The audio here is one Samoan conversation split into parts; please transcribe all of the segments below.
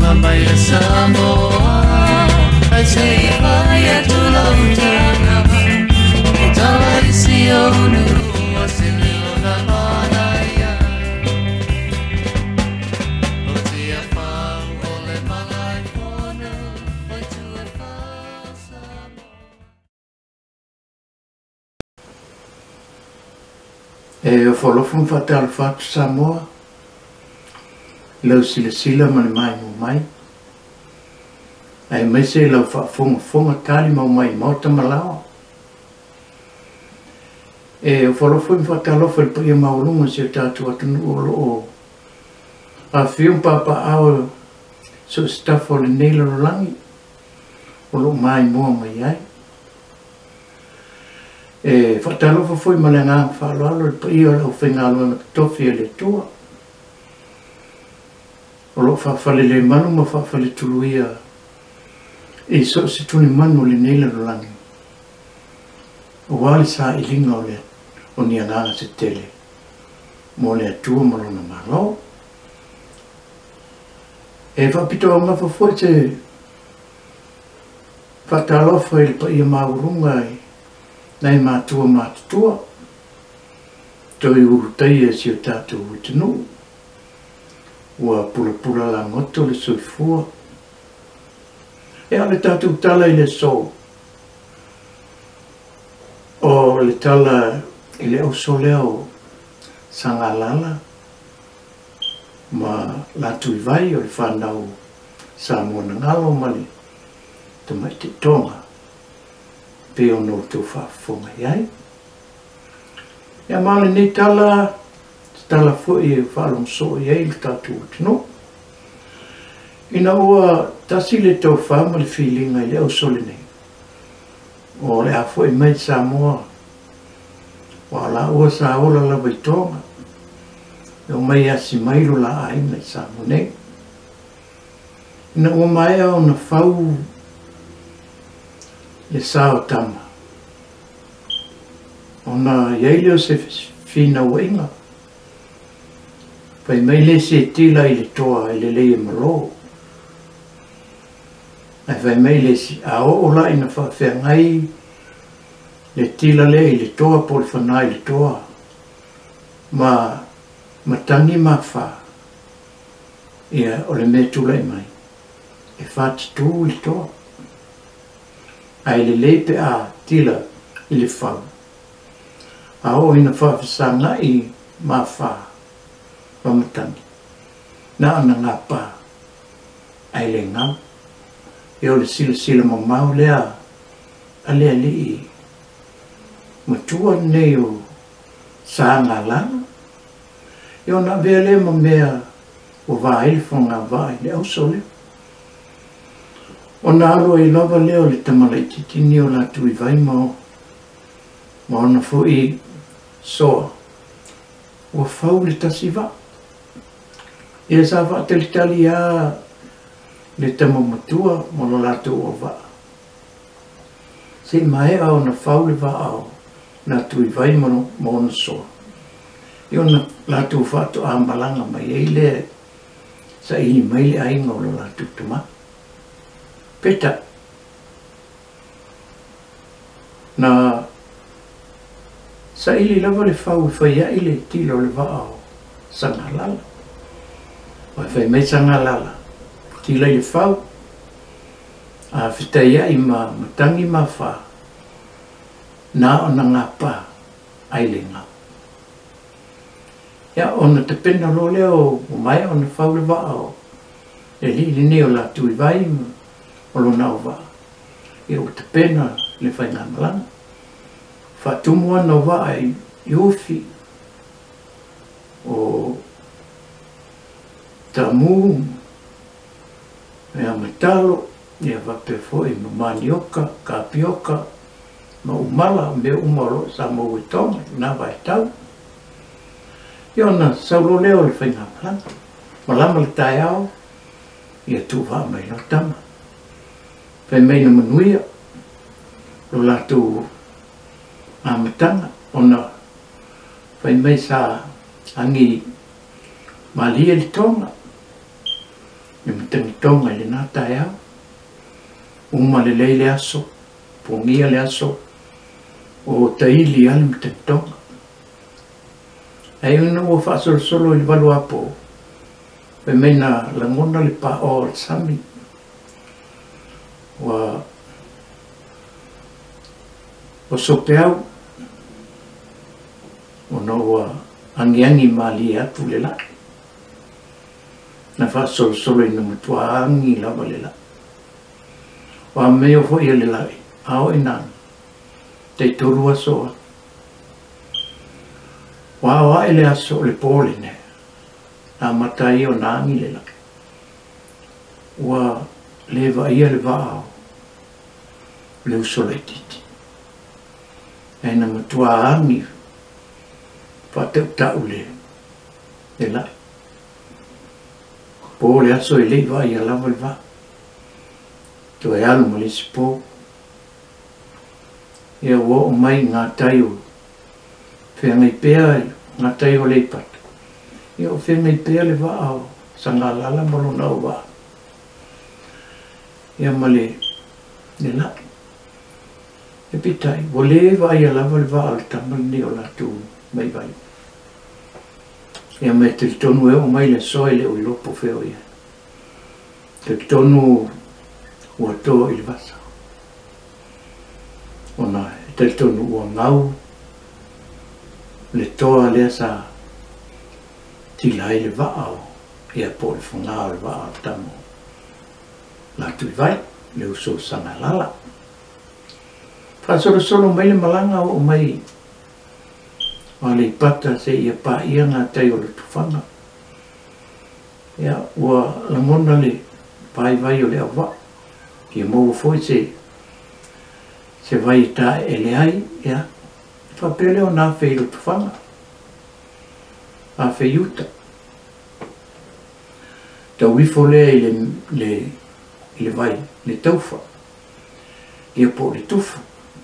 Faafofoga mai e Samoa, ae se i fai atu lau tala, e tala i si ou nuu o se leo na manaia. O Tiafau o le Malaefono, o itu e fā o Samoa. E ofo alofa ma faatalofa atu Samoa i lau silasila ma le maimoa mai, aemaise i lau faafogafoga talimau mai i maota ma laoa. E ofo alofa foi ma faatalofa i le paia maualuga o si o tatou atunuu o lo o afifio ma papaaao so o se tafa o lenei lalolagi o lo o maimoa mai ai. E faatalofa foi ma le agaga faaaloalo i le paia o le aufaigaluega totofi a le Atua o lo o faafalelemanu ma faafaletuluia i so o se tulimanu o lenei lalolagi, aua le sailiga o le o ni agaga se tele mo le Atua ma lona Malo. E faapitoaugafa foi se faatalofa i le paia maualuga i nai matua matutua, toe ulutaia e si o tatou atunuu, ua pulapula lagoto le soifua. E o le tatou tala i le aso, o le tala i le auso lea o Sagalala ma Latuivai o le fanau Samoa na galo ma le Tamaitai Toga, pei ona outou faafofoga i ai. Ia ma o lenei tala, se tala foi e faalogo soo i ai le tatou atunuu. Ina ua tasi le tofa ma le filiga i le auso lenei, o le a foi mai Samoa, aua o laua sa ola lava i Toga, e omai e asi mai lo la aiga i Samoa nei. Ina ua maea ona fau le sa o tama, ona i ai lea o se finauaiga, fai mai le isi e tila i le toa e lelei e malo. Ae fai mai le isi, a oo la ina faafeagai le tila lea i le toa po o le fanā i le toa ma matagi ma fa, ia o le mea tulai mai, e fatutū i le toa. Ae lelei pe a tila i le fau, a oo ina faafesagai ma fa ma matagi, na ona gapa ae le gau. Ia o le silasila mamao lea a le alii matua lenei o Sagalala, ia ona avea lea ma mea ua va ai le fogavaa i le auso lea. Ona alu ai lava lea o le tama laitiiti lenei o Latuivai ma ona foi soa, ua fau le tasi vaa. Ia sa faatalitali lava le tama matua ma lo latou auvaa, se i maea ona fau le vaa o Latuivai ma ona soa, ia ona latou faatoa malaga mai ai lea saili mai le aiga o lo latou tama. Peitai, na saili lava le fau e fai ai le tila o le vaa o Sagalala. Aua e fai mai Sagalala, tila i le fau, a fetaiai ma matagi ma fa, na ona gapa ai le gau. Ia ona tapena loa lea o maea ona fau le vaa o le alii lenei o Latuivai ma o lona auvaa, ia ua tapena le faigamalaga. Faatumu ana o vaa i ufi o Tamu, ia Matalo, ia faapea foi ma manioka, kapioka, ma umala, mea uma o lo o sa maua i Toga i lena vaitau. Ia ona sau loa lea o le faigamalaga. Malama le taeao, ia tuuvaa mai loa tama. Fai mai na manuia lo latou amataga, ona fai mai sa agi malie le Toga. Le matagitoga i lenā taeao. Uma lelei le aso, pogia le aso, o taili lava le matagitoga. Ae ina ua faasolosolo i le 8 apo, fai mai na lagona le paoa o le sami. Ua oso peau ona ua agiagi malie atu le lai. Na faasolosolo ina matuā agi lava le lai. O amio foi e le lai, a o ina tai 3 aso o agi. Ua ao ae le aso o le pō lenei, na amata ai ona agi le lai. Ua le vaaia le vaa o le uso laitiiti. Ae na matuā agi faatautau le lai. Po le aso e le i vaaia lava le vaa. Toe alu ma le isi po. Ia ua oo mai i gatai o feagai pea gatai o Aleipata. Ia o feagai pea le vaa o Sagalala ma lona auvaa. Ia ma le lai. E peitai, ua le vaaia lava le vaa o le tama lenei o Latumaivai. Ia ma e talitonu e oo mai le aso e le o iloa po o fea o i ai. Talitonu ua toa i le vasa. Ona e talitonu ua gau le toa lea sa tila ai le vaa o ia po o le fagā o le vaa o le tama o Latuivai, le uso o Sagalala. Faasolosolo mai le malaga oo mai o Aleipata seia paia gatai o Lotofaga. Ia ua lagona le vaivai o le auvaa, fia maua foi se vai e taeele ai, ia faapea lea ona afe i Lotofaga, afe i uta. Tau ifo lea i le vai, le taufa, ia po o le tufu,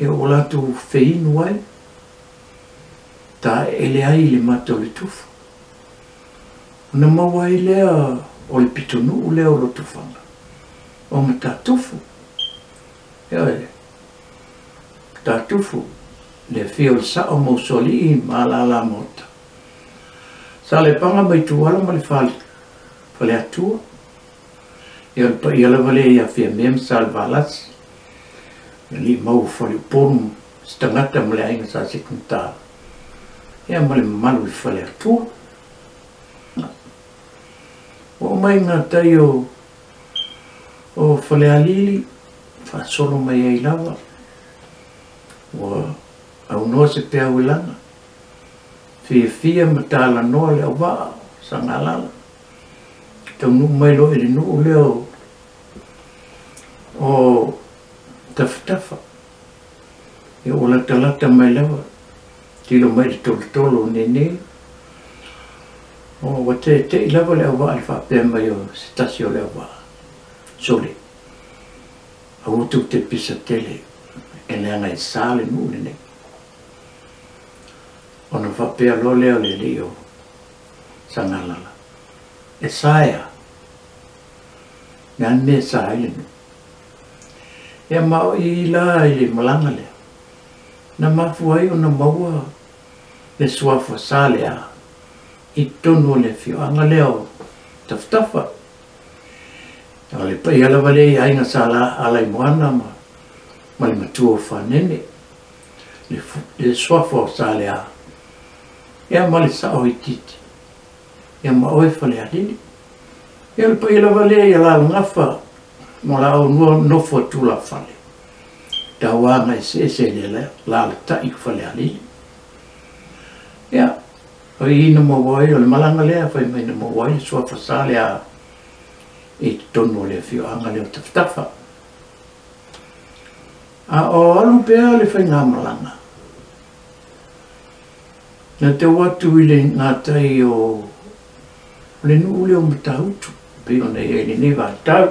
ia ua latou feinu ai, taeele ai i le mata o le tufu. Ona maua ai lea o le pitonuu lea o Lotofaga, o Matatufu. Ioe, Matatufu, le afio o le sao ma Usoalii ma Alala Maota. Salepaga ma Ituala ma le Faleatua. Ia o le paia lava lea ia Fiamea ma Salevalasi. Alii mau o Faleupolu, se tagata ma le aiga sa Sekumatā. Ia ma le mamalu i le Faleatua. Ua oo mai gatai o Falealili, faasolo mai ai lava. Ua aunoa se peau e laga. Fiafia ma talanoa le auvaa o Sagalala. Taunuu mai loa i le nuu lea o Tafatafa. Ia ua latalata mai lava, tilo mai i le tolotolo o nēnē. Ua tete'i lava le auvaa i le faapea mai o se tasi o le auvaa. Sole, aua tou te pisa tele, e leaga e sa le nuu lenei. Ona faapea loa lea o le alii o Sagalala, e sa e a? O le a le mea e sa ai le nuu? Ia ma o i la i le malaga lea, na mafua ai ona maua le suafa Saleā i totonu o le afioaga lea o Tafatafa. O le paia lava lea i aiga sa Alaimoana ma le matua o Fanene, le suafa o Saleā, ia ma le sao itiiti, ia ma oe Falealili. Ia o le paia lava lea i Alalagafa ma la ouua nofo a tulafale, tauaga eseese i le alaalatai o Falealili. Ia, o i na maua ai, o le malaga lea fai mai na maua ai le suafa Saleā i totonu o le afioaga lea o Tafatafa. A o alu pea le faigamalaga, na tau atu i le gatai o le nuu lea o Matautu, pei ona i ai i lenei vaitau.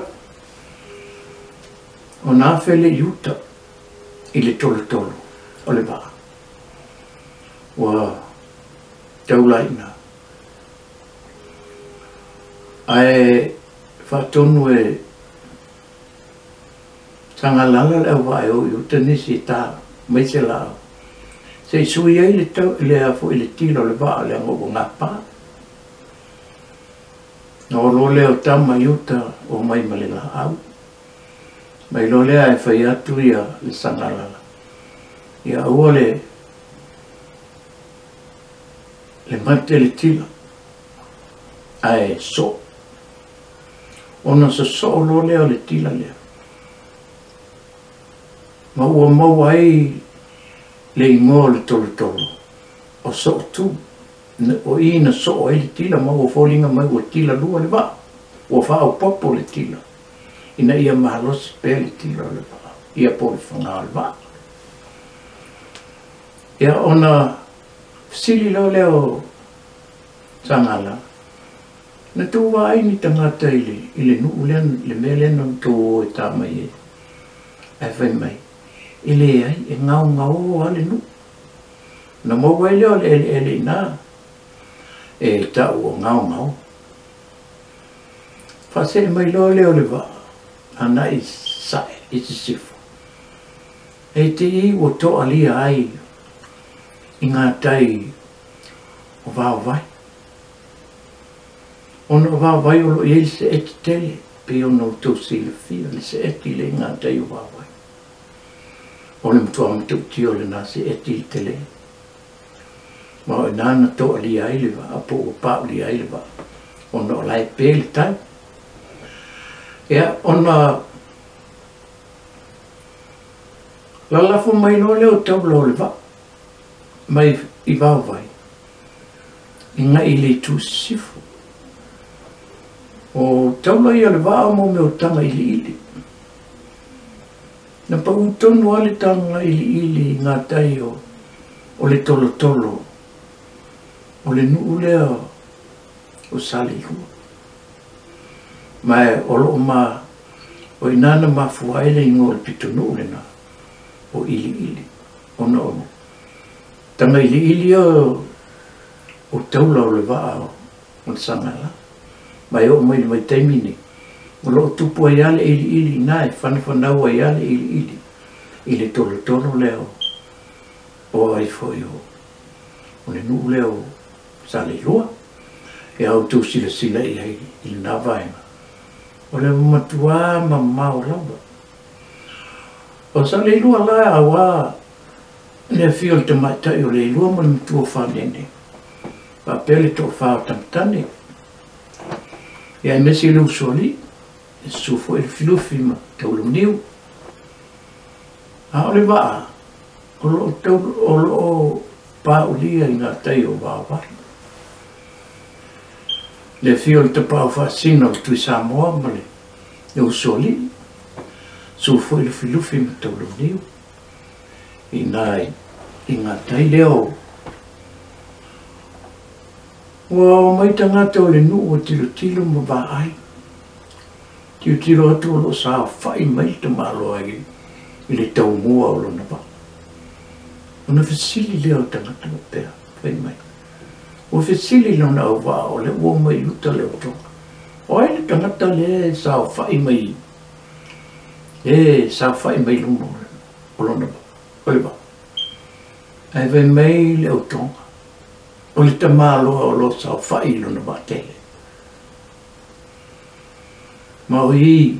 Ona afe lea i uta i le tolotolo o le vaa. Ua taula i ina. Ae Faatonu e Sagalala le auvaa e o i uta nisi e ta mai se laau se i sui ai le tau le a foi le tila o le vaa leaga ua gapa. Na o loa lea o tama i uta omai ma le laau. Mai loa lea ae fai atu ia le Sagalala, ia aua le le mate le tila ae soo. Ona sosoo loa lea o le tila lea, ma ua maua ai le igoa o le tolotolo o Sootu. O i na soo ai le tila ma ua foliga mai ua tila lua le vaa, ua faaopoopo le tila ina ia malosi pea le tila o le vaa, ia po o le faga o le vaa. Ia ona fesili loa lea o Sagala, Na tou vaai ni tagata i le, i le nuu lea, le mea lea na outou o e ta mai ai? Ae fai mai, E leai, e gaogaō lava le nuu. Ona maua ai lea o le eleele i ina e tau o Gaogaō. Faasee mai loa lea o le vaa agai i Sasae, i Sisifo. E te i ua toalia ai i ngā tai o Vaovai. Ona o Vaovai o lo o i ai le seeti tele, pei ona outou silafia le seeti lea i ngā tai o Vaovai. O le matua matautia o lena seeti i le tele. Ma o ina na toalia ai le vaa, po ua paulia ai le vaa, ona o la e pe le tai. Ia, ona lalafo mai loa lea o taula o le vaa mai i Vaovai i gaʻi i le itu sisifo. O taula ia o le vaa mo mea o taga iliili. Na pau tonu lava le taga iliili i gatai o, o le tolotolo o le nuu lea o Saleilua. Ma o loo ma, o ina na mafua ai le igoa o le pitonuu lena o Iliili, ona o taga iliili ia o taula o le vaa o le Sagala. Ma e oo mai le vaitaimi nei, o loo tupu ai lava le iliili ina, e fanafanau ai lava le iliili i le tolotolo lea o, o ai foi o, o le nuu lea o Saleilua. E a outou silasila i ai i lena vaega, o le matuā mamao lava. O Saleilua la auā le afio o le tamaitai o Leilua ma le matua Fanene, faapea le toafa o Tamatane, ia aemaise le usoalii, e susu foi Lufilufi ma Taulauniu. A o le vaa, o lo o tau, o lo o paulia i ngā tai o Vaovai. Le afio o le Tapaau Faasina o le Tui Samoa ma le Usoalii, susu foi Lufilufi ma Taulauniu i nā i ngā tai lea o Ua omai tagata o le nuu e tilotilo ma vaai. Tilotilo atu o lo o saofai mai le tamaloa i le taumua o lona vaa. Ona fesili lea o tagata faapea, fai mai, Ua fesili lona auvaa o lea ua omai i uta le otoga. O ai le tagata lea e saofai mai, e saofai mai i luma o lona vaa, o le vaa? Ae fai mai le otoga, O le tamaloa o lo o saofai i lona vaatele. Ma o i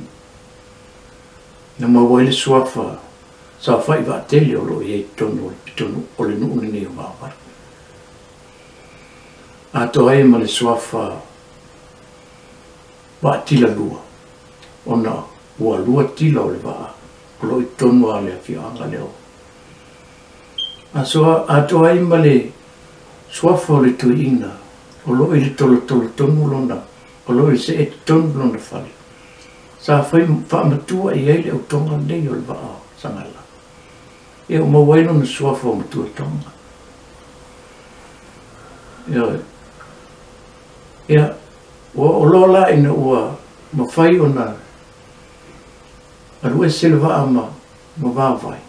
na maua ai le suafa saofai vaatele o lo o i ai i totonu o le pitonuu o le nuu lenei o Vaovai. Atoa ai ma le suafa vaatila lua, ona ua lua tila o le vaa o lo o i totonu lava o le afioaga lea o Atoa ai ma le suafa o le toeaina o lo o i le tolotolo tonu lona, o lo o i le seeti tonu lona fale. Sa fai faamatua i ai le autoga lenei o le vaa o Sagala. Ia ua maua ai lona suafa o Matuatoga. Ioe. Ia, ua oo loa la ina ua mafai ona alu ese le vaa ma ma Vaovai.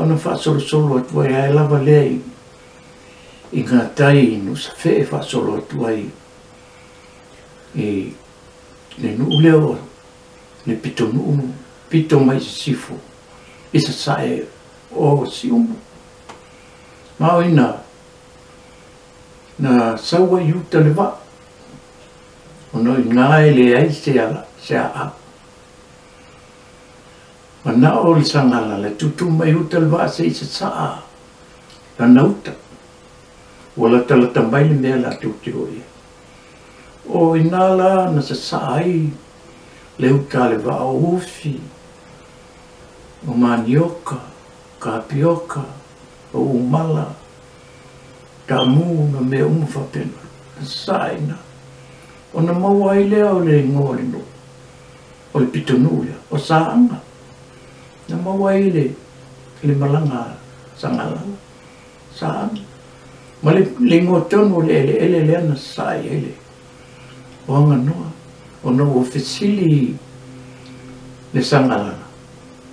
Ona faasolosolo atu ai ae lava lea i gatai i Nuusafee faasolo atu ai i le nuu lea o le pitonuu pito mai sisifo i sasae o Siumu. Ma o ina na sau ai i uta le vaa, ona o ina e leai se ala, se aau. Manao le Sagalala e tutu mai uta le vaa se'i sasaa lana uta. Ua latalata mai le mea latou te o i ai. O ina la na sasaa ai le uta a le vaa o ufi, o manioka, kapioka, o umala, taamu ma mea uma faapena. Na sasaa ai ina. Ona maua ai lea o le igoa o le nuu, o le pitonuu lea, o Saaga. Na maua ai le malaga a Sagalala, Saaga. Ma le igoa tonu o le eleele lea na sasaa i ai le o Aganoa. Ona ua fesili le Sagalala,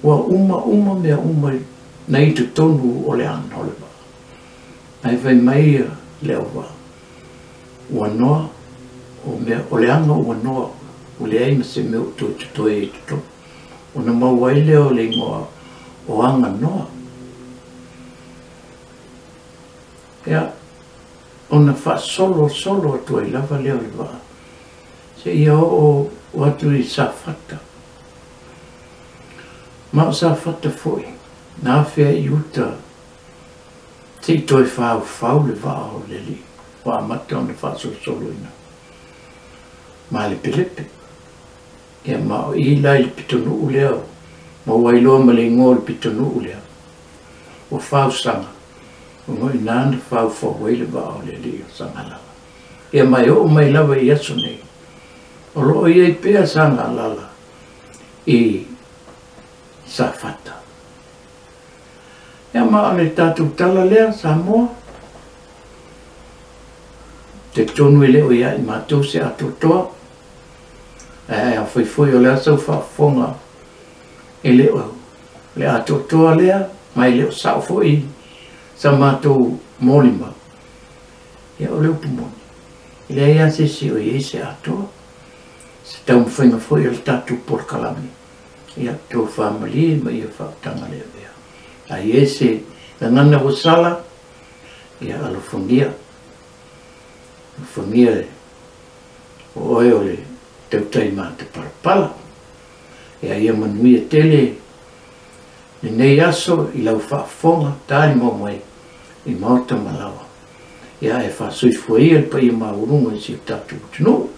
ua uma uma mea uma na i totonu o le ana o le vaa. Ae fai mai le auvaa, ua noa, o mea, o le aga ua noa, ua leai ma se mea o toe totoe i totonu. Ona maua ai lea o le igoa o Aganoa. Ia, ona faasolosolo atu ai lava lea o le vaa, seia oo atu i Safata. Ma o Safata foi, na afea i uta, se'i toe faufau le vaa o le alii, ua amata ona faasolosolo ina malepelepe. Ia ma o i la i le pitonuu lea, maua ai loa ma le igoa o le pitonuu lea, o Fausaga, ona o ina na faufau ai le vaa o le alii o Sagalala. Ia ma e oo mai lava i aso nei, o loo i ai pea Sagalala i Safata. Ia ma o le tatou tala lea, Samoa, talitonu e le o ia i matou se atoatoa, ae afai foi o le a sau faafofoga e le o le atoatoa lea, ma e le o sao foi sa matou molimau. Ia o le upu moni, e leai lava se isi o i ai se atoa, se taumafaiga foi o le tatou polokalame, ia tofamalie ma ia faautaga le avea. A i ai se gagana ua sala, ia alofagia, alofagia o oe o le tautai matapalapala. Ia ia manuia tele lenei aso i lau faafofoga talimau mai i maota ma laoa. Ia e faasoifua ia le paia maualuga i si o tatou atunuu.